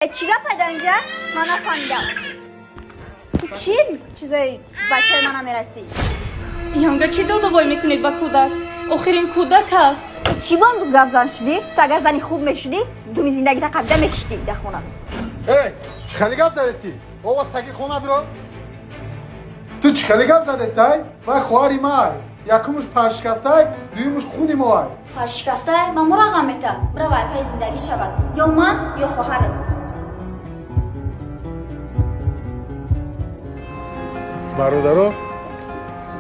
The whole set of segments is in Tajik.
Чӣ гап пайда инҷа? Ман нафаҳмидам. Ту чӣ чизои бачаи мана мерасӣ? Янга, чӣ додувой мекунед ба кӯдак? Охир ин кӯдак аст. Чӣ бо имрӯз гап зан шудӣ? Ту агар зани хуб мешудӣ, думи зиндагита қабида мешиштӣ дар хона. Эй, чӣ хеле гап задестӣ? Овоз таги хонадро. Ту чӣ хеле гап задестай? Вай хоҳари май. Якумуш паршикастай, дуюмуш хуни моай. Паршикастай, ман муро ғам мета. Бирава, пайи зиндагӣ шавад. Ё ман, ё хоҳарат. Бародаро,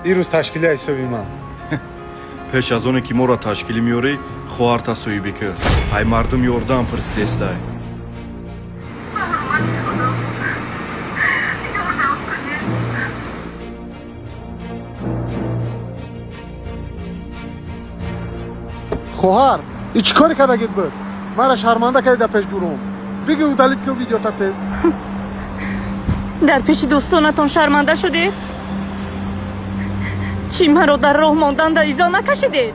ин рӯз ташкилия ҳисоби ман. Пеш аз оне ки моро ташкилӣ меёрӣ, хоҳарта соҳибӣ кӣ. Ай мардум ёрдам пурсидестай. Ба ҳурмати Худо, ёрдам кунед. Хоҳар, и чӣ коре кардагит буд? Мара шарманда кардӣ дар пеш ҷурум. Бигӯ, удалить кун видеота тез. Дар пеши дӯстонатон шарманда шудед? Чӣ маро дар роҳ мондан дар изо накашидед?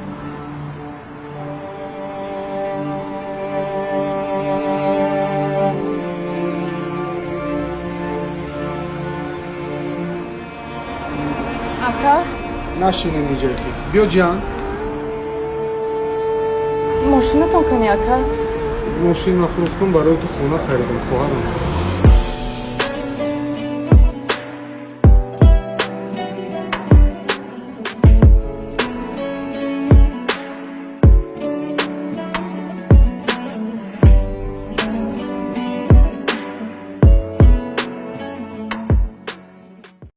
Ака. Нашинем иҷои хел. Биё, ҷиҳан. Мошинатон кани, ака? Мошин ма фурӯхтум, барои ту хона харидам, хоҳарам.